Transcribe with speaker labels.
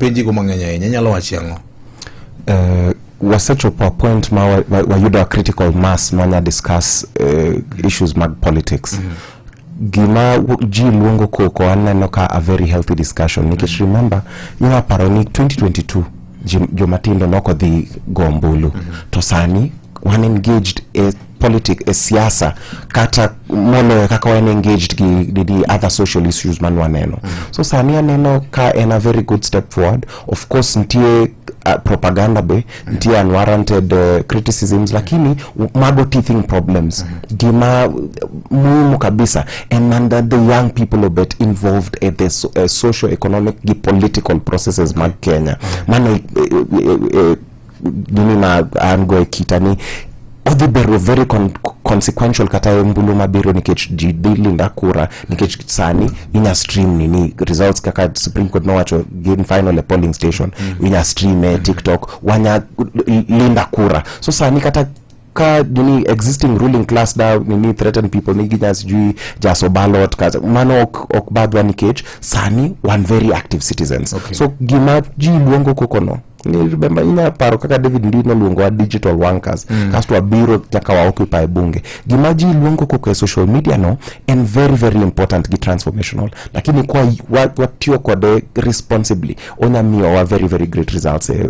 Speaker 1: Osepenji go mang'eny ahinya, inyalo wacho ang'o?
Speaker 2: Wasechopo a point ma wayudo a critical mass manya discuss issues mag politics. Gima ji luongo koko, aneno ka a very healthy discussion, nikech remember, inya paro ni 2022 jomatindo nokodhi go ombulu, to sani wan engaged e politic, e siasa, kata moloyo kaka wan engaged gi the other social issues man waneno. So sani aneno ka en a very good step forward. Of course nitie propaganda be nitie, unwarranted criticisms, lakini mago teething problems. Gima muhimu kabisa en mana the young people obet involved at the socio economic gi political processes mag Kenya. Mano gini ma an go e kita ni odhi bedo very consequential kata e ombulu mabiro, nikech ji dhi linda kura, nikech sani inya stream nini results, kaka Supreme Court nowacho gin final e polling station. Inya stream e TikTok, wanya linda kura. So sani kata ka nini existing ruling class da nini threaten people ni ginya sijui jaso ballot kata mano, ok badwa, nikech sani wan very active citizens. So gima ji luongo koko no ni, remember, inya paro kaka David Ndii noluongowa digital wankers, kasto wabiro nyaka wa occupy bunge. Gima ji luongo koko e social media no en very very important gi transformational, lakini kwa watiyo kode responsibly, onya miyowa very very great results e